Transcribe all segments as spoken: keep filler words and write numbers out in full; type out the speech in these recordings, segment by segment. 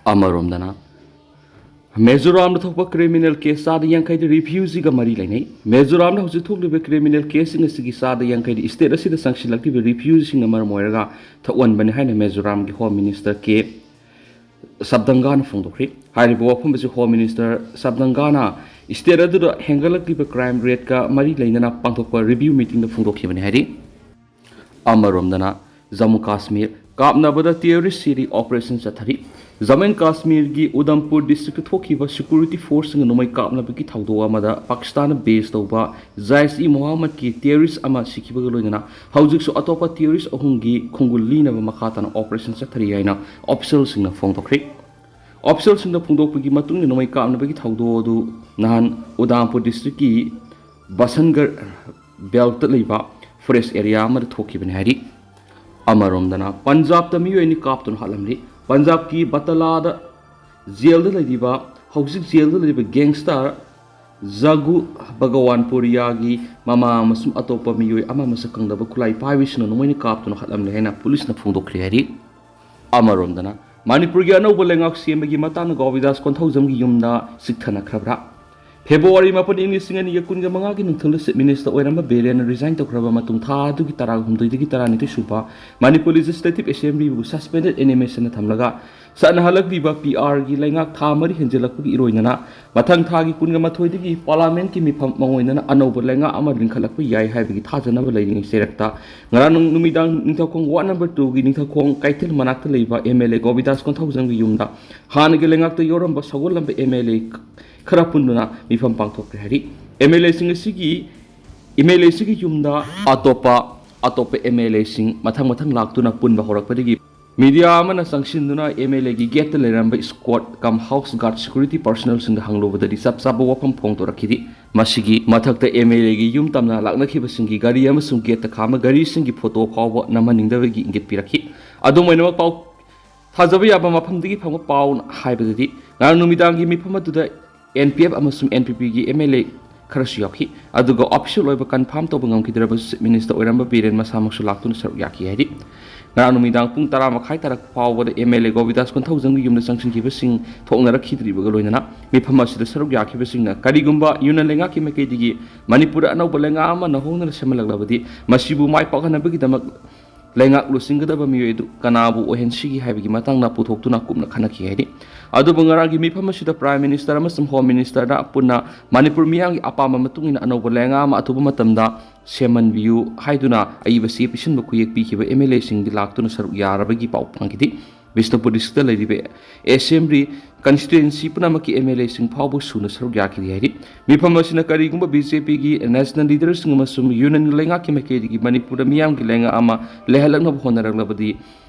ꯑꯃꯔꯣꯝꯗꯅ, ꯃꯤꯖꯣꯔꯥꯝꯗ ꯊꯣꯛꯄ criminal case ꯆꯥꯗ ꯌꯥꯡꯈꯩꯗꯤ ꯔꯤꯐ꯭ꯌꯨꯖꯤꯒ ꯃꯔꯤ ꯂꯩꯅꯩ꯫ ꯃꯤꯖꯣꯔꯥꯝꯗ ꯍꯧꯖꯤꯛ ꯊꯣꯛꯂꯤꯕ ꯀ꯭ꯔꯤꯃꯤꯅꯦꯜ ꯀꯦꯁꯁꯤꯡ ꯑꯁꯤꯒꯤ ꯆꯥꯗ ꯌꯥꯡꯈꯩꯗꯤ ꯁ꯭ꯇꯦꯠ ꯑꯁꯤꯗ ꯆꯪꯁꯤꯜꯂꯛꯂꯤꯕ ꯔꯤꯐ꯭ꯌꯨꯖꯤꯁꯤꯡꯅ ꯃꯔꯝ ꯑꯣꯏꯔꯒ ꯊꯣꯛꯍꯟꯕꯅꯤ ꯍꯥꯏꯅ ꯃꯤꯖꯣꯔꯥꯝꯒꯤ ꯍꯣꯝ ꯃꯤꯅꯤꯁꯇꯔ ꯀꯦ ꯁꯕꯗꯪꯒꯥꯅ ꯐꯣꯡꯗꯣꯛꯈ꯭ꯔꯤ꯫ ꯍꯥꯏꯔꯤꯕ ꯋꯥꯐꯝ ꯑꯁꯤ ꯍꯣꯝ ꯃꯤꯅꯤꯁꯇꯔ ꯁꯕꯗꯪꯒꯥꯅ ꯁ꯭ꯇꯦꯠ ꯑꯗꯨꯗ ꯍꯦꯟꯒꯠꯂꯛꯂꯤꯕ ꯀ꯭ꯔꯥꯏꯝ ꯔꯦꯠꯀ ꯃꯔꯤ ꯂꯩꯅꯅ ꯄꯥꯡꯊꯣꯛꯄ ꯔꯤꯚ꯭ꯌꯨ ꯃꯤꯇꯤꯡꯗ ꯐꯣꯡꯗꯣꯛꯈꯤꯕꯅꯤ ꯍꯥꯏꯔꯤ꯫ ꯑꯃꯔꯣꯝꯗꯅ, ꯖꯝꯃꯨ ꯀꯥꯁꯃꯤꯔ ꯀꯥꯞꯅꯕꯗ ꯇꯦꯔꯣꯔꯤꯁ ꯁꯤꯔꯤ ꯑꯣꯄꯔꯦꯁꯟ ꯆꯠꯊꯔꯤ꯫ ꯖꯝꯃꯨ ꯑꯦꯟ ꯀꯥꯁꯃꯤꯔꯒꯤ ꯎꯗꯝꯄꯨꯔ ꯗꯤꯁꯇ꯭ꯔꯤꯛꯇ ꯊꯣꯛꯈꯤꯕ ꯁꯦꯀ꯭ꯌꯨꯔꯤꯇꯤ ꯐꯣꯔꯁꯁꯤꯡꯅ ꯅꯣꯡꯃꯩ ꯀꯥꯞꯅꯕꯒꯤ ꯊꯧꯗꯣꯛ ꯑꯃꯗ ꯄꯥꯀꯤꯁꯇꯥꯟꯗ ꯕꯦꯁ ꯇꯧꯕ ꯖꯥꯏꯁ ꯏ ꯃꯣꯍꯝꯃꯗꯀꯤ ꯇꯦꯔꯣꯔꯤꯁ ꯑꯃ ꯁꯤꯈꯤꯕꯒ ꯂꯣꯏꯅꯅ ꯍꯧꯖꯤꯛꯁꯨ ꯑꯇꯣꯞꯄ ꯇꯦꯔꯣꯔꯤꯁ ꯑꯍꯨꯝꯒꯤ ꯈꯣꯡꯒꯨꯜ ꯂꯤꯅꯕ ꯃꯈꯥ ꯇꯥꯅ ꯑꯣꯄꯔꯦꯁꯟ ꯆꯠꯊꯔꯤ ꯍꯥꯏꯅ ꯑꯣꯐꯤꯁꯤꯌꯦꯜꯁꯤꯡꯅ ꯐꯣꯡꯗꯣꯛꯈ꯭ꯔꯤ꯫ ꯑꯣꯐꯤꯁꯤꯌꯦꯜꯁꯤꯡꯅ ꯐꯣꯡꯗꯣꯛꯄꯒꯤ ꯃꯇꯨꯡ ꯏꯟꯅ, ꯅꯣꯡꯃꯩ ꯀꯥꯞꯅꯕꯒꯤ ꯊꯧꯗꯣꯛ ꯑꯗꯨ ꯅꯍꯥꯟ ꯎꯗꯥꯝꯄꯨꯔ ꯗꯤꯁꯇ꯭ꯔꯤꯛꯀꯤ ꯕꯁꯟꯒꯔ ꯕꯦꯜꯠꯇ ꯂꯩꯕ ꯐꯣꯔꯦꯁ ꯑꯦꯔꯤꯌꯥ ꯑꯃꯗ ꯊꯣꯛꯈꯤꯕꯅꯤ ꯍꯥꯏꯔꯤ꯫ ꯑꯃꯔꯣꯝꯗꯅ, ꯄꯟꯖꯥꯕꯇ ꯃꯤꯑꯣꯏ ꯑꯅꯤ ꯀꯥꯞꯇꯨꯅ ꯍꯥꯠꯂꯝꯂꯤ꯫ ꯄꯟꯖꯥꯕꯀꯤ ꯕꯇꯂꯥꯗ ꯖꯦꯜꯗ ꯂꯩꯔꯤꯕ, ꯍꯧꯖꯤꯛ ꯖꯦꯜꯗ ꯂꯩꯔꯤꯕ ꯒꯦꯡꯁꯇꯔ ꯖꯒꯨ ꯚꯒꯋꯥꯟꯄꯨꯔꯤꯌꯥꯒꯤ ꯃꯃꯥ ꯑꯃꯁꯨꯡ ꯑꯇꯣꯞꯄ ꯃꯤꯑꯣꯏ ꯑꯃ ꯃꯁꯛ ꯈꯪꯗꯕ ꯈꯨꯠꯂꯥꯏ ꯄꯥꯏꯕꯁꯤꯡꯅ ꯅꯣꯡꯃꯩꯅ ꯀꯥꯞꯇꯨꯅ ꯍꯥꯠꯂꯝꯂꯦ ꯍꯥꯏꯅ ꯄꯨꯂꯤꯁꯅ ꯐꯣꯡꯗꯣꯛꯈ꯭ꯔꯦ ꯍꯥꯏꯔꯤ꯫ ꯑꯃꯔꯣꯝꯗꯅ, ꯃꯅꯤꯄꯨꯔꯒꯤ ꯑꯅꯧꯕ ꯂꯩꯉꯥꯛ ꯁꯦꯝꯕꯒꯤ ꯃꯇꯥꯡꯗ ꯒꯣꯕꯤꯗꯥꯁ ꯀꯣꯟꯊꯧꯖꯝꯒꯤ ꯌꯨꯝꯗ ꯆꯤꯛꯊꯅꯈ꯭ꯔꯕ꯭ꯔꯥ? ꯐꯦꯕ꯭ꯔꯨꯋꯥꯔꯤ ꯃꯥꯄꯟ, ꯏꯪ ꯂꯤꯁꯤꯡ ꯑꯅꯤꯒ ꯀꯨꯟꯒ ꯃꯉꯥꯒꯤ ꯅꯨꯡꯊꯤꯜꯗ ꯆꯤꯐ ꯃꯤꯅꯤꯁꯇꯔ ꯑꯣꯏꯔꯝꯕ ꯕꯤꯔꯦꯟꯅ ꯔꯤꯖꯥꯏꯟ ꯇꯧꯈ꯭ꯔꯕ ꯃꯇꯨꯡ, ꯊꯥ ꯑꯗꯨꯒꯤ ꯇꯔꯥꯍꯨꯝꯗꯣꯏꯗꯒꯤ ꯇꯔꯥꯅꯤꯊꯣꯏ ꯁꯨꯕ ꯃꯅꯤꯄꯨꯔ ꯂꯦꯖꯤꯁꯂꯦꯇꯤꯚ ꯑꯦꯁꯦꯝꯕ꯭ꯂꯤꯕꯨ ꯁꯁꯄꯦꯟꯗꯦꯗ ꯑꯦꯅꯤꯃꯦꯁꯟꯗ ꯊꯝꯂꯒ ꯆꯠꯅꯍꯜꯂꯛꯂꯤꯕ ꯄꯤ ꯑꯥꯔꯒꯤ ꯂꯩꯉꯥꯛ ꯊꯥ ꯃꯔꯤ ꯍꯦꯟꯖꯤꯜꯂꯛꯄꯒꯤ ꯏꯔꯣꯏꯅꯅ ꯃꯊꯪ ꯊꯥꯒꯤ ꯀꯨꯟꯒ ꯃꯥꯊꯣꯏꯗꯒꯤ ꯄꯥꯔꯂꯥꯃꯦꯟꯠꯀꯤ ꯃꯤꯐꯝ ꯃꯥꯡꯑꯣꯏꯅꯅ ꯑꯅꯧꯕ ꯂꯩꯉꯥꯛ ꯑꯃ ꯂꯤꯡꯈꯠꯂꯛꯄ ꯌꯥꯏ ꯍꯥꯏꯕꯒꯤ ꯊꯥꯖꯅꯕ ꯂꯩꯔꯤꯉꯩ ꯆꯩꯔꯛꯇ, ꯉꯔꯥꯡ ꯅꯨꯃꯤꯗꯥꯡ ꯅꯤꯡꯊꯧꯈꯣꯡ ꯋꯥꯔꯗ ꯅꯝꯕꯔ ꯇꯨꯒꯤ ꯅꯤꯡꯊꯧꯈꯣꯡ ꯀꯩꯊꯦꯜ ꯃꯅꯥꯛꯇ ꯂꯩꯕ ꯑꯦꯝ ꯑꯦꯜ ꯑꯦ ꯒꯣꯕꯤꯗꯥꯁ ꯀꯣꯟꯊꯧꯖꯝꯒꯤ ꯌꯨꯝꯗ ꯍꯥꯟꯅꯒꯤ ꯂꯩꯉꯥꯛꯇ ꯌꯥꯎꯔꯝꯕ ꯁꯧꯒꯠꯂꯝꯕ ꯑꯦꯝ ꯑꯦꯜ ꯑꯦ ꯈꯔ ꯄꯨꯟꯗꯨꯅ ꯃꯤꯐꯝ ꯄꯥꯡꯊꯣꯛꯈ꯭ꯔꯦ ꯍꯥꯏꯔꯤ꯫ ꯑꯦꯝ ꯑꯦꯜ ꯑꯦꯁꯤꯡ ꯑꯁꯤꯒꯤ, ꯑꯦꯝ ꯑꯦꯜ ꯑꯦꯁꯤꯒꯤ ꯌꯨꯝꯗ ꯑꯇꯣꯞꯄ, ꯑꯇꯣꯞꯄ ꯑꯦꯝ ꯑꯦꯜ ꯑꯦꯁꯤꯡ ꯃꯊꯪ ꯃꯊꯪ ꯂꯥꯛꯇꯨꯅ ꯄꯨꯟꯕ ꯍꯧꯔꯛꯄꯗꯒꯤ ꯃꯤꯗꯤꯌꯥ ꯑꯃꯅ ꯆꯪꯁꯤꯟꯗꯨꯅ ꯑꯦꯝ ꯑꯦꯜ ꯑꯦꯒꯤ ꯒꯦꯠꯇ ꯂꯩꯔꯝꯕ ꯁ꯭ꯀꯣꯠ ꯀꯝ ꯍꯥꯎꯁ ꯒꯥꯔꯗ ꯁꯦꯀ꯭ꯌꯨꯔꯤꯇꯤ ꯄꯥꯔꯁꯣꯅꯦꯜꯁꯤꯡꯗ ꯍꯪꯂꯨꯕꯗꯗꯤ ꯆꯞ ꯆꯥꯕ ꯋꯥꯐꯝ ꯐꯣꯡꯗꯣꯔꯛꯈꯤꯗꯦ꯫ ꯃꯁꯤꯒꯤ ꯃꯊꯛꯇ ꯑꯦꯝ ꯑꯦꯜ ꯑꯦꯒꯤ ꯌꯨꯝ ꯇꯝꯅ ꯂꯥꯛꯅꯈꯤꯕꯁꯤꯡꯒꯤ ꯒꯥꯔꯤ ꯑꯃꯁꯨꯡ ꯒꯦꯠꯇ ꯈꯥꯝꯕ ꯒꯥꯔꯤꯁꯤꯡꯒꯤ ꯐꯣꯇꯣ ꯐꯥꯎꯕ ꯅꯝꯍꯟꯅꯤꯡꯗꯕꯒꯤ ꯏꯪꯒꯤꯠ ꯄꯤꯔꯛꯈꯤ꯫ ꯑꯗꯨꯝ ꯑꯣꯏꯅꯃꯛ, ꯄꯥꯎ ꯊꯥꯖꯕ ꯌꯥꯕ ꯃꯐꯝꯗꯒꯤ ꯐꯪꯕ ꯄꯥꯎꯅ ꯍꯥꯏꯕꯗꯗꯤ, ꯉꯔꯥꯡ ꯅꯨꯃꯤꯗꯥꯡꯒꯤ ꯃꯤꯐꯝ ꯑꯗꯨꯗ ꯑꯦꯟ ꯄꯤ ꯑꯦꯐ ꯑꯃꯁꯨꯡ ꯑꯦꯟ ꯄꯤ ꯄꯤꯒꯤ ꯑꯦꯝ ꯑꯦꯜ ꯑꯦ ꯈꯔꯁꯨ ꯌꯥꯎꯈꯤ꯫ ꯑꯗꯨꯒ ꯑꯣꯐꯤꯁꯤꯌꯦꯜ ꯑꯣꯏꯕ ꯀꯟꯐꯥꯔꯝ ꯇꯧꯕ ꯉꯝꯈꯤꯗ꯭ꯔꯕꯁꯨ, ꯆꯤꯐ ꯃꯤꯅꯤꯁꯇꯔ ꯑꯣꯏꯔꯝꯕ ꯕꯤꯔꯦꯟ ꯃꯁꯥꯃꯛꯁꯨ ꯂꯥꯛꯇꯨꯅ ꯁꯔꯨꯛ ꯌꯥꯈꯤ ꯍꯥꯏꯔꯤ꯫ ꯉꯔꯥꯡ ꯅꯨꯃꯤꯗꯥꯡ ꯄꯨꯡ ꯇꯔꯥ ꯃꯈꯥꯏ ꯇꯥꯔꯛꯄ ꯐꯥꯎꯕꯗ ꯑꯦꯝ ꯑꯦꯜ ꯑꯦ ꯒꯣꯕꯤꯟꯗꯥꯁ ꯀꯣꯟꯊꯧꯖꯝꯒꯤ ꯌꯨꯝꯗ ꯆꯪꯁꯤꯟꯈꯤꯕꯁꯤꯡ ꯊꯣꯛꯅꯔꯛꯈꯤꯗ꯭ꯔꯤꯕꯒ ꯂꯣꯏꯅꯅ ꯃꯤꯐꯝ ꯑꯁꯤꯗ ꯁꯔꯨꯛ ꯌꯥꯈꯤꯕꯁꯤꯡꯅ ꯀꯔꯤꯒꯨꯝꯕ ꯌꯨꯅꯤꯌꯟ ꯂꯩꯉꯥꯛꯀꯤ ꯃꯥꯏꯀꯩꯗꯒꯤ ꯃꯅꯤꯄꯨꯔꯗ ꯑꯅꯧꯕ ꯂꯩꯉꯥꯛ ꯑꯃ ꯅꯧꯍꯧꯅꯅ ꯁꯦꯝꯍꯜꯂꯛꯂꯕꯗꯤ ꯃꯁꯤꯕꯨ ꯃꯥꯏ ꯄꯥꯛꯍꯟꯅꯕꯒꯤꯗꯃꯛ ꯂꯩꯉꯥꯛ ꯂꯨꯆꯤꯡꯒꯗꯕ ꯃꯤꯑꯣꯏ ꯑꯗꯨ ꯀꯅꯥꯕꯨ ꯑꯣꯏꯍꯟꯁꯤꯒꯦ ꯍꯥꯏꯕꯒꯤ ꯃꯇꯥꯡꯗ ꯄꯨꯊꯣꯛꯇꯨꯅ ꯀꯨꯞꯅ ꯈꯟꯅꯈꯤ ꯍꯥꯏꯔꯤ꯫ ꯑꯗꯨꯕꯨ ꯉꯔꯥꯡꯒꯤ ꯃꯤꯐꯝ ꯑꯁꯤꯗ ꯄ꯭ꯔꯥꯏꯝ ꯃꯤꯅꯤꯁꯇꯔ ꯑꯃꯁꯨꯡ ꯍꯣꯝ ꯃꯤꯅꯤꯁꯇꯔꯗ ꯄꯨꯟꯅ ꯃꯅꯤꯄꯨꯔ ꯃꯤꯌꯥꯝꯒꯤ ꯑꯄꯥꯝꯕ ꯃꯇꯨꯡ ꯏꯟꯅ ꯑꯅꯧꯕ ꯂꯩꯉꯥꯛ ꯑꯃ ꯑꯊꯨꯕ ꯃꯇꯝꯗ ꯁꯦꯝꯍꯟꯕꯤꯌꯨ ꯍꯥꯏꯗꯨꯅ ꯑꯏꯕ ꯆꯦ ꯄꯤꯁꯤꯟꯕ ꯈꯨꯌꯦꯛ ꯄꯤꯈꯤꯕ ꯑꯦꯝ ꯑꯦꯜ ꯑꯦꯁꯤꯡꯗꯤ ꯂꯥꯛꯇꯨꯅ ꯁꯔꯨꯛ ꯌꯥꯔꯕꯒꯤ ꯄꯥꯎ ꯐꯪꯈꯤꯗꯦ꯫ ꯕꯤꯁꯅꯨꯄꯨꯔ ꯗꯤꯁꯇ꯭ꯔꯤꯛꯇ ꯂꯩꯔꯤꯕ ꯑꯦꯁꯦꯝꯕ꯭ꯂꯤ ꯀꯟꯁꯇꯤꯇ꯭ꯋꯦꯟꯁꯤ ꯄꯨꯝꯅꯃꯛꯀꯤ ꯑꯦꯝ ꯑꯦꯜ ꯑꯦꯁꯤꯡ ꯐꯥꯎꯕ ꯁꯨꯅ ꯁꯔꯨꯛ ꯌꯥꯈꯤꯗꯦ ꯍꯥꯏꯔꯤ꯫ ꯃꯤꯐꯝ ꯑꯁꯤꯅ ꯀꯔꯤꯒꯨꯝꯕ ꯕꯤ ꯖꯦ ꯄꯤꯒꯤ ꯅꯦꯁꯅꯦꯜ ꯂꯤꯗꯔꯁꯤꯡ ꯑꯃꯁꯨꯡ ꯌꯨꯅꯤꯌꯟ ꯂꯩꯉꯥꯛꯀꯤ ꯃꯥꯏꯀꯩꯗꯒꯤ ꯃꯅꯤꯄꯨꯔꯗ ꯃꯤꯌꯥꯝꯒꯤ ꯂꯩꯉꯥꯛ ꯑꯃ ꯂꯩꯍꯜꯂꯛꯅꯕ ꯍꯣꯠꯅꯔꯛꯂꯕꯗꯤ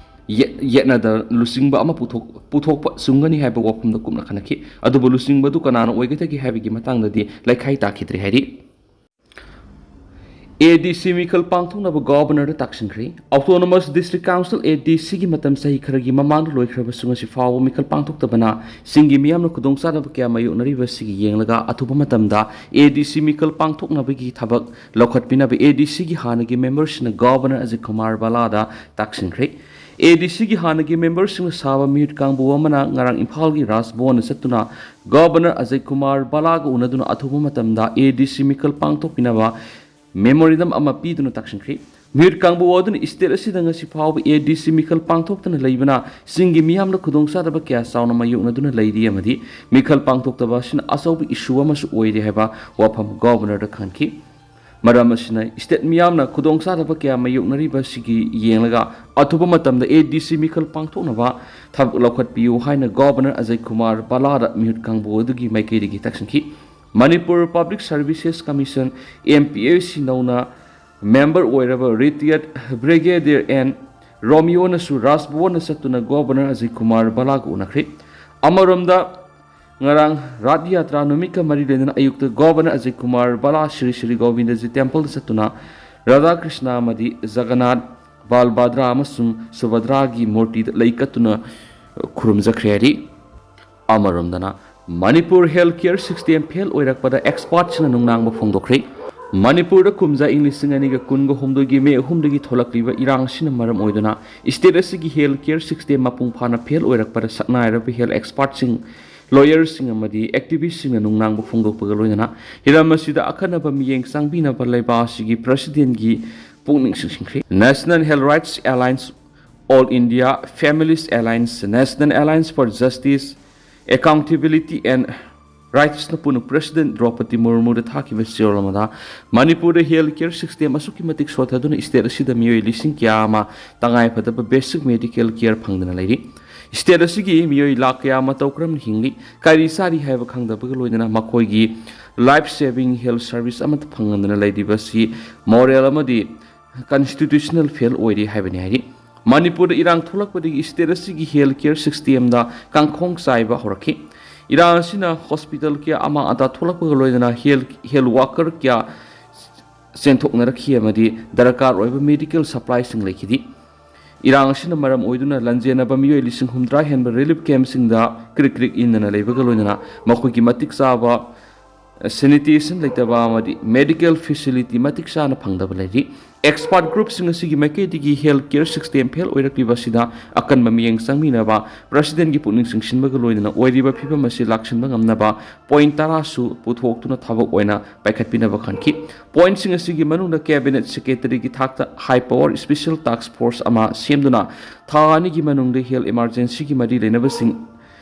ꯌꯦꯠ-, ꯌꯦꯠꯅꯗ ꯂꯨꯆꯤꯡꯕ ꯑꯃ ꯄꯨꯊꯣꯛ-, ꯄꯨꯊꯣꯛꯄ ꯆꯨꯝꯒꯅꯤ ꯍꯥꯏꯕ ꯋꯥꯐꯝꯗ ꯀꯨꯞꯅ ꯈꯟꯅꯈꯤ꯫ ꯑꯗꯨꯕꯨ ꯂꯨꯆꯤꯡꯕ ꯑꯗꯨ ꯀꯅꯥꯅ ꯑꯣꯏꯒꯗꯒꯦ ꯍꯥꯏꯕꯒꯤ ꯃꯇꯥꯡꯗꯗꯤ ꯂꯩꯈꯥꯏ ꯇꯥꯈꯤꯗ꯭ꯔꯦ ꯍꯥꯏꯔꯤ꯫ ꯑꯦ ꯗꯤ ꯁꯤ ꯃꯤꯈꯜ ꯄꯥꯡꯊꯣꯛꯅꯕ ꯒꯣꯕꯔꯅꯔꯗ ꯇꯥꯛꯁꯤꯟꯈ꯭ꯔꯦ꯫ ꯑꯣꯇꯣꯅꯣꯃꯁ ꯗꯤꯁꯇ꯭ꯔꯤꯛ ꯀꯥꯎꯟꯁꯤꯜ, ꯑꯦ ꯗꯤ ꯁꯤꯒꯤ ꯃꯇꯝ ꯆꯍꯤ ꯈꯔꯒꯤ ꯃꯃꯥꯡꯗ ꯂꯣꯏꯈ꯭ꯔꯕꯁꯨ ꯉꯁꯤ ꯐꯥꯎꯕ ꯃꯤꯈꯜ ꯄꯥꯡꯊꯣꯛꯇꯕꯅ ꯆꯤꯡꯒꯤ ꯃꯤꯌꯥꯝꯅ ꯈꯨꯗꯣꯡꯆꯥꯗꯕ ꯀꯌꯥ ꯃꯥꯌꯣꯛꯅꯔꯤꯕ ꯑꯁꯤꯒꯤ ꯌꯦꯡꯂꯒ ꯑꯊꯨꯕ ꯃꯇꯝꯗ ꯑꯦ ꯗꯤ ꯁꯤ ꯃꯤꯈꯜ ꯄꯥꯡꯊꯣꯛꯅꯕꯒꯤ ꯊꯕꯛ ꯂꯧꯈꯠꯄꯤꯅꯕ ꯑꯦ ꯗꯤ ꯁꯤꯒꯤ ꯍꯥꯟꯅꯒꯤ ꯃꯦꯝꯕꯔꯁꯤꯡꯅ ꯒꯣꯕꯔꯅꯔ ꯑꯖꯤꯠ ꯀꯨꯃꯥꯔ ꯕꯂꯥꯗ ꯇꯥꯛꯁꯤꯟꯈ꯭ꯔꯦ꯫ ꯑꯦ ꯗꯤ ꯁꯤꯒꯤ ꯍꯥꯟꯅꯒꯤ ꯃꯦꯝꯕꯔꯁꯤꯡꯅ ꯁꯥꯕ ꯃꯤꯍꯨꯠ ꯀꯥꯡꯕꯨ ꯑꯃꯅ ꯉꯔꯥꯡ ꯏꯝꯐꯥꯜꯒꯤ ꯔꯥꯖ ꯚꯋꯟꯗ ꯆꯠꯇꯨꯅ ꯒꯣꯕꯔꯅꯔ ꯑꯖꯤꯠ ꯀꯨꯃꯥꯔ ꯕꯂꯥꯒ ꯎꯅꯗꯨꯅ ꯑꯊꯨꯕ ꯃꯇꯝꯗ ꯑꯦ ꯗꯤ ꯁꯤ ꯃꯤꯈꯜ ꯄꯥꯡꯊꯣꯛꯄꯤꯅꯕ ꯃꯦꯃꯣꯔꯦꯟꯗꯝ ꯑꯃ ꯄꯤꯗꯨꯅ ꯇꯥꯛꯁꯤꯟꯈ꯭ꯔꯤ꯫ ꯃꯤꯍꯨꯠ ꯀꯥꯡꯕꯨ ꯑꯗꯨꯅ ꯁ꯭ꯇꯦꯠ ꯑꯁꯤꯗ ꯉꯁꯤ ꯐꯥꯎꯕ ꯑꯦ ꯗꯤ ꯁꯤ ꯃꯤꯈꯜ ꯄꯥꯡꯊꯣꯛꯇꯅ ꯂꯩꯕꯅ ꯆꯤꯡꯒꯤ ꯃꯤꯌꯥꯝꯅ ꯈꯨꯗꯣꯡꯆꯥꯗꯕ ꯀꯌꯥ ꯆꯥꯎꯅ ꯃꯥꯌꯣꯛꯅꯗꯨꯅ ꯂꯩꯔꯤ ꯑꯃꯗꯤ ꯃꯤꯈꯜ ꯄꯥꯡꯊꯣꯛꯇꯕ ꯑꯁꯤꯅ ꯑꯆꯧꯕ ꯏꯁꯨ ꯑꯃꯁꯨ ꯑꯣꯏꯔꯦ ꯍꯥꯏꯕ ꯋꯥꯐꯝ ꯒꯣꯕꯔꯅꯔꯗ ꯈꯪꯍꯟꯈꯤ꯫ ꯃꯔꯝ ꯑꯁꯤꯅ ꯁ꯭ꯇꯦꯠ ꯃꯤꯌꯥꯝꯅ ꯈꯨꯗꯣꯡꯆꯥꯗꯕ ꯀꯌꯥ ꯃꯥꯌꯣꯛꯅꯔꯤꯕ ꯑꯁꯤꯒꯤ ꯌꯦꯡꯂꯒ ꯑꯊꯨꯕ ꯃꯇꯝꯗ ꯑꯦ ꯗꯤ ꯁꯤ ꯃꯤꯈꯜ ꯄꯥꯡꯊꯣꯛꯅꯕ ꯊꯕꯛ ꯂꯧꯈꯠꯄꯤꯌꯨ ꯍꯥꯏꯅ ꯒꯣꯕꯔꯅꯔ ꯑꯖꯌ ꯀꯨꯃꯥꯔ ꯕꯂꯥꯗ ꯃꯤꯍꯨꯠ ꯀꯥꯡꯕꯨ ꯑꯗꯨꯒꯤ ꯃꯥꯏꯀꯩꯗꯒꯤ ꯇꯥꯛꯁꯤꯟꯈꯤ꯫ Manipur public services commission, M P S C, ꯅꯧꯅ ꯃꯦꯝꯕꯔ ꯑꯣꯏꯔꯕ ꯔꯤꯇꯤꯌꯔꯗ ꯕ꯭ꯔꯤꯒꯦꯗꯤꯌꯔ ꯑꯦꯟ ꯔꯣꯃꯤꯌꯣꯅꯁꯨ ꯔꯥꯖ ꯚꯋꯟꯗ ꯆꯠꯇꯨꯅ ꯒꯣꯕꯔꯅꯔ ꯑꯖꯌ ꯀꯨꯃꯥꯔ ꯕꯂꯥꯒ ꯎꯅꯈ꯭ꯔꯦ꯫ ꯑꯃꯔꯣꯝꯗ, ꯉꯔꯥꯡ ꯔꯥꯊ ꯌꯥꯇ꯭ꯔꯥ ꯅꯨꯃꯤꯠꯀ ꯃꯔꯤ ꯂꯩꯅꯅ ꯑꯌꯨꯛꯇ ꯒꯣꯕꯔꯅꯔ ꯑꯖꯌ ꯀꯨꯃꯥꯔ ꯕꯂꯥ ꯁ꯭ꯔꯤ ꯁ꯭ꯔꯤ ꯒꯣꯕꯤꯟꯗꯖꯤ ꯇꯦꯝꯄꯜꯗ ꯆꯠꯇꯨꯅ ꯔꯥꯙꯥ ꯀ꯭ꯔꯤꯁꯅ ꯑꯃꯗꯤ ꯖꯒꯟꯅꯥꯊ, ꯕꯥꯜꯚꯗ꯭ꯔꯥ ꯑꯃꯁꯨꯡ ꯁꯨꯚꯗ꯭ꯔꯥꯒꯤ ꯃꯨꯔꯇꯤꯗ ꯂꯩ ꯀꯠꯇꯨꯅ ꯈꯨꯔꯨꯝꯖꯈ꯭ꯔꯦ ꯍꯥꯏꯔꯤ꯫ ꯑꯃꯔꯣꯝꯗꯅ, Manipur health care system fail ꯑꯣꯏꯔꯛꯄꯗ ꯑꯦꯛꯁꯄꯔꯠꯁꯤꯡꯅ ꯅꯨꯡꯅꯥꯡꯕ ꯐꯣꯡꯗꯣꯛꯈ꯭ꯔꯦ꯫ ꯃꯅꯤꯄꯨꯔꯗ ꯀꯨꯝꯖꯥ ꯏꯪ ꯂꯤꯁꯤꯡ ꯑꯅꯤꯒ ꯀꯨꯟꯒ ꯍꯨꯝꯗꯣꯏꯒꯤ ꯃꯦ ꯑꯍꯨꯝꯗꯒꯤ ꯊꯣꯛꯂꯛꯂꯤꯕ ꯏꯔꯥꯡ ꯑꯁꯤꯅ ꯃꯔꯝ ꯑꯣꯏꯗꯨꯅ ꯁ꯭ꯇꯦꯠ ꯑꯁꯤꯒꯤ ꯍꯦꯜꯊ ꯀꯦꯌꯔ ꯁꯤꯁꯇꯦꯝ ꯃꯄꯨꯡ ꯐꯥꯅ ꯐꯦꯜ ꯑꯣꯏꯔꯛꯄꯗ ꯁꯛꯅꯥꯏꯔꯕ ꯍꯦꯜꯊ ꯑꯦꯛꯁꯄꯥꯔꯠꯁꯤꯡ, ꯂꯣꯌꯔꯁꯤꯡ ꯑꯃꯗꯤ ꯑꯦꯛꯇꯤꯚꯤꯁꯁꯤꯡꯅ ꯅꯨꯡꯅꯥꯡꯕ ꯐꯣꯡꯗꯣꯛꯄꯒ ꯂꯣꯏꯅꯅ ꯍꯤꯔꯝ ꯑꯁꯤꯗ ꯑꯈꯟꯅꯕ ꯃꯤꯠꯌꯦꯡ ꯆꯪꯕꯤꯅꯕ ꯂꯩꯕꯥꯛ ꯑꯁꯤꯒꯤ ꯄ꯭ꯔꯁꯤꯗꯦꯟꯒꯤ ꯄꯨꯛꯅꯤꯡ ꯆꯤꯡꯁꯤꯟꯈ꯭ꯔꯦ꯫ National Health Rights Alliance, All India Families Alliance, National Alliance for Justice, Accountability and Rightsꯅ ꯄꯨꯟꯅ ꯄ꯭ꯔꯁꯤꯗꯦꯟ ꯗ꯭ꯔꯧꯄꯗꯤ ꯃꯨꯔꯃꯨꯗ ꯊꯥꯈꯤꯕ ꯆꯦꯔꯣꯜ ꯑꯃꯗ, ꯃꯅꯤꯄꯨꯔꯗ ꯍꯦꯜꯊ ꯀꯦꯌꯔ ꯁꯤꯁꯇꯦꯝ ꯑꯁꯨꯛꯀꯤ ꯃꯇꯤꯛ ꯁꯣꯠꯊꯗꯨꯅ ꯁ꯭ꯇꯦꯠ ꯑꯁꯤꯗ ꯃꯤꯑꯣꯏ ꯂꯤꯁꯤꯡ ꯀꯌꯥ ꯑꯃ ꯇꯉꯥꯏ ꯐꯗꯕ ꯕꯦꯁꯤꯛ ꯃꯦꯗꯤꯀꯦꯜ ꯀꯦꯌꯔ ꯐꯪꯗꯅ ꯂꯩꯔꯤ꯫ ꯁ꯭ꯇꯦꯠ ꯑꯁꯤꯒꯤ ꯃꯤꯑꯣꯏ ꯂꯥꯈ ꯀꯌꯥ ꯃꯇꯧ ꯀꯔꯝꯅ ꯍꯤꯡꯂꯤ, ꯀꯔꯤ ꯆꯥꯔꯤ ꯍꯥꯏꯕ ꯈꯪꯗꯕꯒ ꯂꯣꯏꯅꯅ ꯃꯈꯣꯏꯒꯤ ꯂꯥꯏꯐ ꯁꯦꯚꯤꯡ ꯍꯦꯜꯊ ꯁꯔꯚꯤꯁ ꯑꯃꯠꯇ ꯐꯪꯍꯟꯗꯅ ꯂꯩꯔꯤꯕꯁꯤ ꯃꯣꯔꯦꯜ ꯑꯃꯗꯤ ꯀꯟꯁꯇꯤꯇ꯭ꯌꯨꯁꯅꯦꯜ ꯐꯦꯜ ꯑꯣꯏꯔꯤ ꯍꯥꯏꯕꯅꯤ ꯍꯥꯏꯔꯤ꯫ ꯃꯅꯤꯄꯨꯔꯗ ꯏꯔꯥꯡ ꯊꯣꯛꯂꯛꯄꯗꯒꯤ ꯁ꯭ꯇꯦꯠ ꯑꯁꯤꯒꯤ ꯍꯦꯜꯊ ꯀꯦꯌꯔ ꯁꯤꯁꯇꯦꯝꯗ ꯀꯥꯡꯈꯣꯡ ꯆꯥꯏꯕ ꯍꯧꯔꯛꯈꯤ꯫ ꯏꯔꯥꯡ ꯑꯁꯤꯅ ꯍꯣꯁꯄꯤꯇꯥꯜ ꯀꯌꯥ ꯑꯃꯥꯡ ꯑꯇꯥ ꯊꯣꯛꯂꯛꯄꯒ ꯂꯣꯏꯅꯅ ꯍꯦꯜꯊ, ꯍꯦꯜꯊ ꯋꯥꯀꯔ ꯀꯌꯥ ꯆꯦꯟꯊꯣꯛꯅꯔꯛꯈꯤ ꯑꯃꯗꯤ ꯗꯔꯀꯥꯔ ꯑꯣꯏꯕ ꯃꯦꯗꯤꯀꯦꯜ ꯁꯄ꯭ꯂꯥꯏꯁꯤꯡ ꯂꯩꯈꯤꯗꯦ꯫ ꯏꯔꯥꯡ ꯑꯁꯤꯅ ꯃꯔꯝ ꯑꯣꯏꯗꯨꯅ ꯂꯥꯟꯖꯦꯟꯅꯕ ꯃꯤꯑꯣꯏ ꯂꯤꯁꯤꯡ ꯍꯨꯝꯗ꯭ꯔꯥ ꯍꯦꯟꯕ ꯔꯤꯂꯤꯐ ꯀꯦꯝꯞꯁꯤꯡꯗ ꯀ꯭ꯔꯤꯛ ꯀ꯭ꯔꯤꯛ ꯏꯟꯗꯅ ꯂꯩꯕꯒ ꯂꯣꯏꯅꯅ ꯃꯈꯣꯏꯒꯤ ꯃꯇꯤꯛ ꯆꯥꯕ ꯁꯦꯅꯤꯇꯦꯁꯟ ꯂꯩꯇꯕ ꯑꯃꯗꯤ ꯃꯦꯗꯤꯀꯦꯜ ꯐꯦꯁꯤꯂꯤꯇꯤ ꯃꯇꯤꯛ ꯆꯥꯅ ꯐꯪꯗꯕ ꯂꯩꯔꯤ꯫ ꯑꯦꯛꯁꯄꯥꯔꯠ ꯒ꯭ꯔꯨꯞꯁꯤꯡ ꯑꯁꯤꯒꯤ ꯃꯥꯏꯀꯩꯗꯒꯤ ꯍꯦꯜꯊ ꯀꯦꯌꯔ ꯁꯤꯁꯇꯦꯝ ꯐꯦꯜ ꯑꯣꯏꯔꯛꯂꯤꯕ ꯑꯁꯤꯗ ꯑꯀꯟꯕ ꯃꯤꯠꯌꯦꯡ ꯆꯪꯃꯤꯟꯅꯕ, ꯄ꯭ꯔꯁꯤꯗꯦꯟꯒꯤ ꯄꯨꯛꯅꯤꯡ ꯆꯤꯡꯁꯤꯟꯕꯒ ꯂꯣꯏꯅꯅ ꯑꯣꯏꯔꯤꯕ ꯐꯤꯕꯝ ꯑꯁꯤ ꯂꯥꯛꯁꯤꯟꯕ ꯉꯝꯅꯕ ꯄꯣꯏꯟꯠ ꯇꯔꯥꯁꯨ ꯄꯨꯊꯣꯛꯇꯨꯅ ꯊꯕꯛ ꯑꯣꯏꯅ ꯄꯥꯏꯈꯠꯄꯤꯅꯕ ꯈꯟꯈꯤ꯫ ꯄꯣꯏꯟꯠꯁꯤꯡ ꯑꯁꯤꯒꯤ ꯃꯅꯨꯡꯗ ꯀꯦꯕꯤꯅꯦꯠ ꯁꯦꯀ꯭ꯔꯦꯇꯔꯤꯒꯤ ꯊꯥꯛꯇ ꯍꯥꯏ ꯄꯋꯥꯔ ꯁ꯭ꯄꯦꯁꯤꯌꯦꯜ ꯇꯥꯁꯛ ꯐꯣꯔꯁ ꯑꯃ ꯁꯦꯝꯗꯨꯅ ꯊꯥ ꯑꯅꯤꯒꯤ ꯃꯅꯨꯡꯗ ꯍꯦꯜꯊ ꯏꯃꯥꯔꯖꯦꯟꯁꯤꯒꯤ ꯃꯔꯤ ꯂꯩꯅꯕꯁꯤꯡ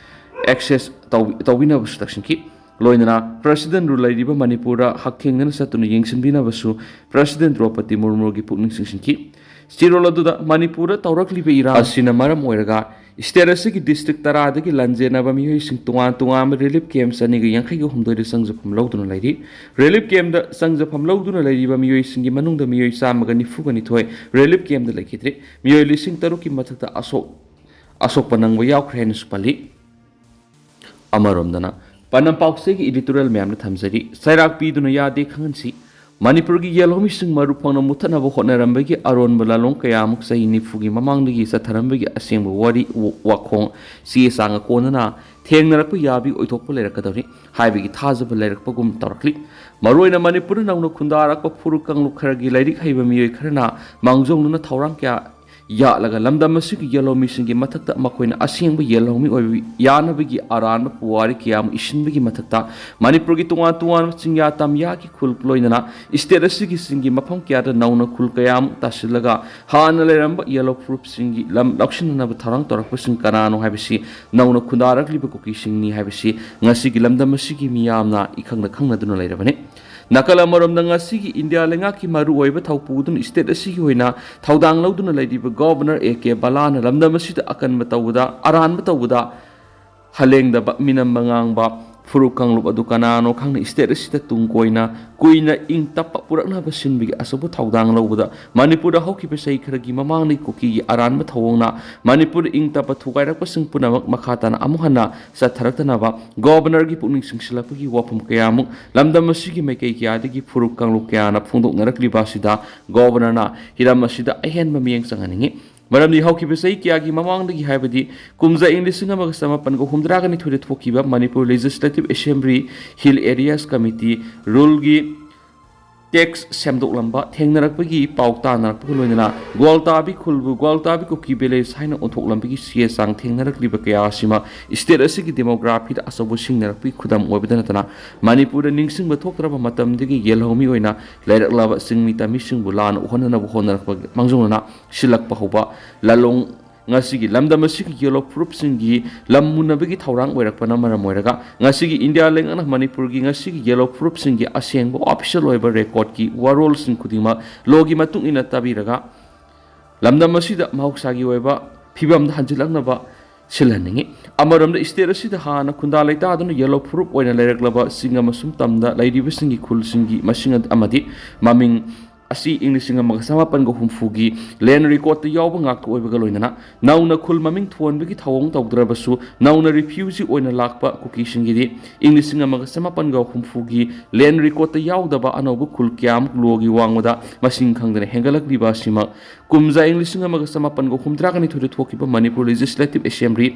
ꯑꯦꯛꯁꯦꯁ ꯇꯧ-, ꯇꯧꯕꯤꯅꯕꯁꯨ ꯇꯛꯁꯤꯟꯈꯤ꯫ ꯂꯣꯏꯅꯅ ꯄ꯭ꯔꯁꯤꯗꯦꯟ ꯔꯨꯜ ꯂꯩꯔꯤꯕ ꯃꯅꯤꯄꯨꯔꯗ ꯍꯛꯊꯦꯡꯅꯅ ꯆꯠꯇꯨꯅ ꯌꯦꯡꯁꯤꯟꯕꯤꯅꯕꯁꯨ ꯄ꯭ꯔꯁꯤꯗꯦꯟ ꯗ꯭ꯔꯧꯄꯗꯤ ꯃꯨꯔꯃꯨꯒꯤ ꯄꯨꯛꯅꯤꯡ ꯆꯤꯡꯁꯤꯟꯈꯤ꯫ ꯆꯦꯔꯣꯜ ꯑꯗꯨꯗ ꯃꯅꯤꯄꯨꯔꯗ ꯇꯧꯔꯛꯂꯤꯕ ꯏꯔꯥꯡ ꯑꯁꯤꯅ ꯃꯔꯝ ꯑꯣꯏꯔꯒ ꯁ꯭ꯇꯦꯠ ꯑꯁꯤꯒꯤ ꯗꯤꯁꯇ꯭ꯔꯤꯛ ꯇꯔꯥꯗꯒꯤ ꯂꯥꯟꯖꯦꯟꯅꯕ ꯃꯤꯑꯣꯏꯁꯤꯡ ꯇꯣꯉꯥꯟ ꯇꯣꯉꯥꯟꯕ ꯔꯤꯂꯤꯐ ꯀꯦꯝꯞ ꯆꯅꯤꯒ ꯌꯥꯡꯈꯩꯒ ꯍꯨꯝꯗꯣꯏꯗ ꯆꯪꯖꯐꯝ ꯂꯧꯗꯨꯅ ꯂꯩꯔꯤ꯫ ꯔꯤꯂꯤꯐ ꯀꯦꯝꯞꯇ ꯆꯪꯖꯐꯝ ꯂꯧꯗꯨꯅ ꯂꯩꯔꯤꯕ ꯃꯤꯑꯣꯏꯁꯤꯡꯒꯤ ꯃꯅꯨꯡꯗ ꯃꯤꯑꯣꯏ ꯆꯥꯝꯃꯒ ꯅꯤꯐꯨꯒ ꯅꯤꯊꯣꯏ ꯔꯤꯂꯤꯐ ꯀꯦꯝꯞꯇ ꯂꯩꯈꯤꯗ꯭ꯔꯦ꯫ ꯃꯤꯑꯣꯏ ꯂꯤꯁꯤꯡ ꯇꯔꯨꯛꯀꯤ ꯃꯊꯛꯇ ꯑꯁꯣꯛ-, ꯑꯁꯣꯛꯄ ꯅꯪꯕ ꯌꯥꯎꯈ꯭ꯔꯦ ꯍꯥꯏꯅꯁꯨ ꯄꯜꯂꯤ꯫ ꯑꯃꯔꯣꯝꯗꯅ ꯄꯥꯎꯆꯦꯒꯤ ꯏꯗꯤꯇꯣꯔꯤꯌꯦꯜ ꯃꯌꯥꯝꯗ ꯊꯝꯖꯔꯤ꯫ ꯆꯩꯔꯥꯛ ꯄꯤꯗꯨꯅ ꯌꯥꯗꯦ ꯈꯪꯍꯟꯁꯤ꯫ ꯃꯅꯤꯄꯨꯔꯒꯤ ꯌꯦꯜꯍꯧꯃꯤꯁꯤꯡ ꯃꯔꯨ ꯐꯪꯅ ꯃꯨꯠꯊꯠꯅꯕ ꯍꯣꯠꯅꯔꯝꯕꯒꯤ ꯑꯔꯣꯟꯕ ꯂꯥꯂꯣꯡ ꯀꯌꯥ ꯑꯃꯨꯛ ꯆꯍꯤ ꯅꯤꯐꯨꯒꯤ ꯃꯃꯥꯡꯗꯒꯤ ꯆꯠꯊꯔꯝꯕꯒꯤ ꯑꯁꯦꯡꯕ ꯋꯥꯔꯤ, ꯋꯥꯈꯣꯡ, ꯆꯦ ꯆꯥꯡꯒ ꯀꯣꯟꯅꯅ ꯊꯦꯡꯅꯔꯛꯄ ꯌꯥꯕꯒꯤ ꯑꯣꯏꯊꯣꯛꯄ ꯂꯩꯔꯛꯀꯗꯧꯔꯤ ꯍꯥꯏꯕꯒꯤ ꯊꯥꯖꯕ ꯂꯩꯔꯛꯄꯒꯨꯝ ꯇꯧꯔꯛꯂꯤ꯫ ꯃꯔꯨꯑꯣꯏꯅ ꯃꯅꯤꯄꯨꯔꯗ ꯅꯧꯅ ꯈꯨꯟꯗꯥꯔꯛꯄ ꯐꯨꯔꯨꯞ ꯀꯥꯡꯂꯨꯞ ꯈꯔꯒꯤ ꯂꯥꯏꯔꯤꯛ ꯍꯩꯕ ꯃꯤꯑꯣꯏ ꯈꯔꯅ ꯃꯥꯡꯖꯧꯅꯅ ꯊꯧꯔꯥꯡ ꯀꯌꯥ ꯌꯥꯠꯂꯒ ꯂꯝꯗꯝ ꯑꯁꯤꯒꯤ ꯌꯦꯜꯍꯧꯃꯤꯁꯤꯡꯒꯤ ꯃꯊꯛꯇ ꯃꯈꯣꯏꯅ ꯑꯁꯦꯡꯕ ꯌꯦꯜꯍꯧꯃꯤ ꯑꯣꯏꯕ ꯌꯥꯅꯕꯒꯤ ꯑꯔꯥꯟꯕ ꯄꯨꯋꯥꯔꯤ ꯀꯌꯥ ꯑꯃ ꯏꯁꯤꯟꯕꯒꯤ ꯃꯊꯛꯇ ꯃꯅꯤꯄꯨꯔꯒꯤ ꯇꯣꯉꯥꯟ ꯇꯣꯉꯥꯟꯕ ꯆꯤꯡꯌꯥ ꯇꯝꯌꯥꯒꯤ ꯈꯨꯜ ꯂꯣꯏꯅꯅ state ꯑꯁꯤꯒꯤ ꯆꯤꯡꯒꯤ ꯃꯐꯝ ꯀꯌꯥꯗ ꯅꯧꯅ ꯈꯨꯜ ꯀꯌꯥ ꯑꯃ ꯇꯥꯁꯤꯜꯂꯒ ꯍꯥꯟꯅ ꯂꯩꯔꯝꯕ ꯌꯦꯜꯍꯧ ꯐꯨꯔꯨꯞꯁꯤꯡꯒꯤ ꯂꯝ ꯂꯧꯁꯤꯟꯅꯅꯕ ꯊꯧꯔꯥꯡ ꯇꯧꯔꯛꯄꯁꯤꯡ ꯀꯅꯥꯅꯣ ꯍꯥꯏꯕꯁꯤ ꯅꯧꯅ ꯈꯨꯟꯗꯥꯔꯛꯂꯤꯕ ꯀꯨꯀꯤꯁꯤꯡꯅꯤ ꯍꯥꯏꯕꯁꯤ ꯉꯁꯤꯒꯤ ꯂꯝꯗꯝ ꯑꯁꯤꯒꯤ ꯃꯤꯌꯥꯝꯅ ꯏꯈꯪꯗ ꯈꯪꯅꯗꯨꯅ ꯂꯩꯔꯕꯅꯤ꯫ ꯅꯥꯀꯜ ꯑꯃꯔꯣꯝꯗ, ꯉꯁꯤꯒꯤ ꯏꯟꯗꯤꯌꯥ ꯂꯩꯉꯥꯛꯀꯤ ꯃꯔꯨꯑꯣꯏꯕ ꯊꯧꯄꯨꯗꯨꯅ state ꯑꯁꯤꯒꯤ ꯑꯣꯏꯅ ꯊꯧꯗꯥꯡ ꯂꯧꯗꯨꯅ ꯂꯩꯔꯤꯕ Governor A K ꯕꯂꯥꯅ ꯂꯝꯗꯝ ꯑꯁꯤꯗ ꯑꯀꯟꯕ ꯇꯧꯕꯗ, ꯑꯔꯥꯟꯕ ꯇꯧꯕꯗ ꯍꯂꯦꯡꯗꯕ, ꯃꯤꯅꯝꯕ ꯉꯥꯡꯕ ꯐꯨꯔꯨꯞ ꯀꯥꯡꯂꯨꯞ ꯑꯗꯨ ꯀꯅꯥꯅꯣ ꯈꯪꯅ state ꯑꯁꯤꯗ ꯇꯨꯡ ꯀꯣꯏꯅ ꯀꯨꯏꯅ ꯏꯪ ꯇꯞꯄ ꯄꯨꯔꯛꯅꯕ ꯁꯤꯟꯕꯒꯤ ꯑꯆꯧꯕ ꯊꯧꯗꯥꯡ ꯂꯧꯕꯗ ꯃꯅꯤꯄꯨꯔꯗ ꯍꯧꯈꯤꯕ ꯆꯍꯤ ꯈꯔꯒꯤ ꯃꯃꯥꯡꯗꯒꯤ ꯀꯨꯀꯤꯒꯤ ꯑꯔꯥꯟꯕ ꯊꯧꯑꯣꯡꯅ ꯃꯅꯤꯄꯨꯔꯗ ꯏꯪ ꯇꯞꯄ ꯊꯨꯒꯥꯏꯔꯛꯄꯁꯤꯡ ꯄꯨꯝꯅꯃꯛ ꯃꯈꯥ ꯇꯥꯅ ꯑꯃꯨꯛ ꯍꯟꯅ ꯆꯠꯊꯔꯛꯇꯅꯕ Governorꯒꯤ ꯄꯨꯛꯅꯤꯡ ꯆꯤꯡꯁꯤꯜꯂꯛꯄꯒꯤ ꯋꯥꯐꯝ ꯀꯌꯥꯃꯨꯛ ꯂꯝꯗꯝ ꯑꯁꯤꯒꯤ ꯃꯥꯏꯀꯩ ꯀꯌꯥꯗꯒꯤ ꯐꯨꯔꯨꯞ ꯀꯥꯡꯂꯨꯞ ꯀꯌꯥꯅ ꯐꯣꯡꯗꯣꯛꯅꯔꯛꯂꯤꯕ ꯑꯁꯤꯗ Governorꯅ ꯍꯤꯔꯝ ꯑꯁꯤꯗ ꯑꯍꯦꯟꯕ ꯃꯤꯠꯌꯦꯡ ꯆꯪꯍꯟꯅꯤꯡꯏ꯫ ꯃꯔꯝꯗꯤ ꯍꯧꯈꯤꯕ ꯆꯍꯤ ꯀꯌꯥꯒꯤ ꯃꯃꯥꯡꯗꯒꯤ, ꯍꯥꯏꯕꯗꯤ ꯀꯨꯝꯖꯥ ꯏꯪ ꯂꯤꯁꯤꯡ ꯑꯃꯒ ꯆꯃꯥꯄꯟꯒ ꯍꯨꯝꯗ꯭ꯔꯥꯒ ꯅꯤꯊꯣꯏꯗ ꯊꯣꯛꯈꯤꯕ Manipur Legislative Assembly Hill Areas Committee Ruleꯒꯤ text ꯁꯦꯝꯗꯣꯛꯂꯝꯕ ꯊꯦꯡꯅꯔꯛꯄꯒꯤ ꯄꯥꯎ ꯇꯥꯅꯔꯛꯄꯒ ꯂꯣꯏꯅꯅ ꯒ꯭ꯋꯥꯜꯇꯥꯕꯤ ꯈꯨꯜꯕꯨ ꯒ꯭ꯋꯥꯜꯇꯥꯕꯤ ꯀꯨꯀꯤ village ꯍꯥꯏꯅ ꯑꯣꯟꯊꯣꯛꯂꯝꯕꯒꯤ ꯆꯦ ꯆꯥꯡ ꯊꯦꯡꯅꯔꯛꯂꯤꯕ ꯀꯌꯥ ꯑꯁꯤꯃ state ꯑꯁꯤꯒꯤ demographyꯗ ꯑꯆꯧꯕ ꯁꯤꯡꯅꯔꯛꯄꯒꯤ ꯈꯨꯗꯝ ꯑꯣꯏꯕꯗ ꯅꯠꯇꯅ ꯃꯅꯤꯄꯨꯔꯗ ꯅꯤꯡꯁꯤꯡꯕ ꯊꯣꯛꯇ꯭ꯔꯕ ꯃꯇꯝꯗꯒꯤ ꯌꯦꯜꯍꯧꯃꯤ ꯑꯣꯏꯅ ꯂꯩꯔꯛꯂꯕ ꯆꯤꯡꯃꯤ ꯇꯝꯃꯤꯁꯤꯡꯕꯨ ꯂꯥꯟꯅ ꯎꯍꯟꯅꯅꯕ ꯍꯣꯠꯅꯔꯛꯄ ꯃꯥꯡꯖꯧꯅꯅ ꯁꯤꯜꯂꯛꯄ ꯍꯧꯕ ꯂꯥꯂꯣꯡ ꯉꯁꯤꯒꯤ ꯂꯝꯗꯝ ꯑꯁꯤꯒꯤ ꯌꯦꯜꯍꯧ ꯐꯨꯔꯨꯞꯁꯤꯡꯒꯤ ꯂꯝ ꯃꯨꯟꯅꯕꯒꯤ ꯊꯧꯔꯥꯡ ꯑꯣꯏꯔꯛꯄꯅ ꯃꯔꯝ ꯑꯣꯏꯔꯒ ꯉꯁꯤꯒꯤ ꯏꯟꯗꯤꯌꯥ ꯂꯩꯉꯥꯛꯅ ꯃꯅꯤꯄꯨꯔꯒꯤ ꯉꯁꯤꯒꯤ ꯌꯦꯜꯍꯧ ꯐꯨꯔꯨꯞꯁꯤꯡꯒꯤ ꯑꯁꯦꯡꯕ official ꯑꯣꯏꯕ recordꯀꯤ ꯋꯥꯔꯣꯜꯁꯤꯡ ꯈꯨꯗꯤꯡꯃꯛ lawꯒꯤ ꯃꯇꯨꯡ ꯏꯟꯅ ꯇꯥꯕꯤꯔꯒ ꯂꯝꯗꯝ ꯑꯁꯤꯗ ꯃꯍꯧꯁꯥꯒꯤ ꯑꯣꯏꯕ ꯐꯤꯕꯝꯗ ꯍꯟꯖꯤꯜꯂꯛꯅꯕ ꯁꯤꯜꯍꯟꯅꯤꯡꯏ꯫ ꯑꯃꯔꯣꯝꯗ state ꯑꯁꯤꯗ ꯍꯥꯟꯅ ꯈꯨꯟꯗꯥ ꯂꯩꯇꯥꯗꯨꯅ ꯌꯦꯜꯍꯧ ꯐꯨꯔꯨꯞ ꯑꯣꯏꯅ ꯂꯩꯔꯛꯂꯕ ꯆꯤꯡ ꯑꯃꯁꯨꯡ ꯇꯝꯗ ꯂꯩꯔꯤꯕꯁꯤꯡꯒꯤ ꯈꯨꯜꯁꯤꯡꯒꯤ ꯃꯁꯤꯡ ꯑꯃꯗꯤ ꯃꯃꯤꯡ ꯑꯁꯤ ꯏꯪ ꯂꯤꯁꯤꯡ ꯑꯃꯒ ꯆꯃꯥꯄꯟꯒ ꯍꯨꯝꯐꯨꯒꯤ ꯂꯦꯟ ꯔꯦꯀꯣꯔꯠꯇ ꯌꯥꯎꯕ ꯉꯥꯛꯇ ꯑꯣꯏꯕꯒ ꯂꯣꯏꯅꯅ ꯅꯧꯅ ꯈꯨꯜ ꯃꯃꯤꯡ ꯊꯣꯟꯕꯒꯤ ꯊꯧꯑꯣꯡ ꯇꯧꯗ꯭ꯔꯕꯁꯨ ꯅꯧꯅ ꯔꯤꯐ꯭ꯌꯨꯖꯤ ꯑꯣꯏꯅ ꯂꯥꯛꯄ ꯀꯨꯀꯤꯁꯤꯡꯒꯤꯗꯤ ꯏꯪ ꯂꯤꯁꯤꯡ ꯑꯃꯒ ꯆꯃꯥꯄꯟꯒ ꯍꯨꯝꯐꯨꯒꯤ ꯂꯦꯟ ꯔꯦꯀꯣꯔꯠꯇ ꯌꯥꯎꯗꯕ ꯑꯅꯧꯕ ꯈꯨꯜ ꯀꯌꯥꯃꯨꯛ ꯂꯣꯒꯤ ꯋꯥꯡꯃꯗ ꯃꯁꯤꯡ ꯈꯪꯗꯅ ꯍꯦꯟꯒꯠꯂꯛꯂꯤꯕ ꯑꯁꯤꯃꯛ ꯀꯨꯝꯖꯥ ꯏꯪ ꯂꯤꯁꯤꯡ ꯑꯃꯒ ꯆꯃꯥꯄꯟꯒ ꯍꯨꯝꯗ꯭ꯔꯥꯒ ꯅꯤꯊꯣꯏꯗ ꯊꯣꯛꯈꯤꯕ Manipur legislative assembly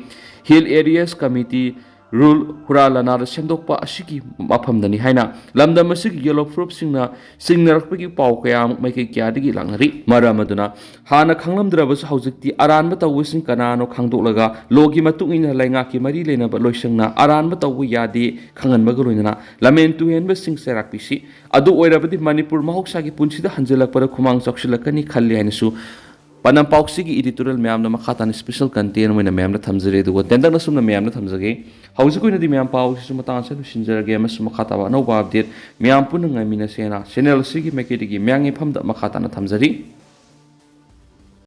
hill areas committee rule ꯍꯨꯔꯥ ꯂꯅꯥꯗ ꯁꯦꯝꯗꯣꯛꯄ ꯑꯁꯤꯒꯤ ꯃꯐꯝꯗꯅꯤ ꯍꯥꯏꯅ ꯂꯝꯗꯝ ꯑꯁꯤꯒꯤ ꯌꯦꯂꯣ ꯐꯨꯔꯨꯞꯁꯤꯡꯅ ꯁꯤꯡꯅꯔꯛꯄꯒꯤ ꯄꯥꯎ ꯀꯌꯥ ꯑꯃ ꯃꯥꯏꯀꯩ ꯀꯌꯥꯗꯒꯤ ꯂꯥꯛꯅꯔꯤ꯫ ꯃꯔꯝ ꯑꯗꯨꯅ ꯍꯥꯟꯅ ꯈꯪꯂꯝꯗ꯭ꯔꯕꯁꯨ ꯍꯧꯖꯤꯛꯇꯤ ꯑꯔꯥꯟꯕ ꯇꯧꯕꯁꯤꯡ ꯀꯅꯥꯅꯣ ꯈꯪꯗꯣꯛꯂꯒ ꯂꯣꯒꯤ ꯃꯇꯨꯡ ꯏꯟꯅ ꯂꯩꯉꯥꯛꯀꯤ ꯃꯔꯤ ꯂꯩꯅꯕ ꯂꯣꯏꯁꯪꯅ ꯑꯔꯥꯟꯕ ꯇꯧꯕ ꯌꯥꯗꯦ ꯈꯪꯍꯟꯕꯒ ꯂꯣꯏꯅꯅ ꯂꯝꯍꯦꯟ ꯇꯨꯍꯦꯟꯕꯁꯤꯡ ꯆꯩꯔꯥꯛ ꯄꯤꯁꯤ꯫ ꯑꯗꯨ ꯑꯣꯏꯔꯕꯗꯤ ꯃꯅꯤꯄꯨꯔ ꯃꯍꯧꯁꯥꯒꯤ ꯄꯨꯟꯁꯤꯗ ꯍꯟꯖꯤꯜꯂꯛꯄꯗ ꯈꯨꯃꯥꯡ ꯆꯥꯎꯁꯤꯜꯂꯛꯀꯅꯤ ꯈꯜꯂꯤ ꯍꯥꯏꯅꯁꯨ ꯄꯥꯎꯅꯝꯄꯥꯎꯁꯤꯒꯤ editorial ꯃꯌꯥꯝꯅ ꯃꯈꯥ ꯇꯥꯅ special content ꯑꯣꯏꯅ ꯃꯌꯥꯝꯗ ꯊꯝꯖꯔꯤ꯫ ꯑꯗꯨꯒ ꯇꯦꯟꯇꯛꯅ ꯁꯨꯝꯅ ꯃꯌꯥꯝꯗ ꯊꯝꯖꯒꯦ꯫ ꯍꯧꯖꯤꯛ ꯑꯣꯏꯅꯗꯤ ꯃꯌꯥꯝ ꯄꯥꯎꯁꯤꯁꯨ ꯃꯇꯥꯡ ꯑꯁꯤꯗ ꯂꯣꯏꯁꯤꯟꯖꯔꯒꯦ ꯑꯃꯁꯨꯡ ꯃꯈꯥ ꯇꯥꯕ ꯑꯅꯧꯕ update ꯃꯌꯥꯝ ꯄꯨꯟꯅ ꯉꯥꯏꯃꯤꯟꯅꯁꯦꯅ channel ꯑꯁꯤꯒꯤ ꯃꯥꯏꯀꯩꯗꯒꯤ ꯃꯌꯥꯝꯒꯤ ꯃꯐꯝꯗ ꯃꯈꯥ ꯇꯥꯅ ꯊꯝꯖꯔꯤ꯫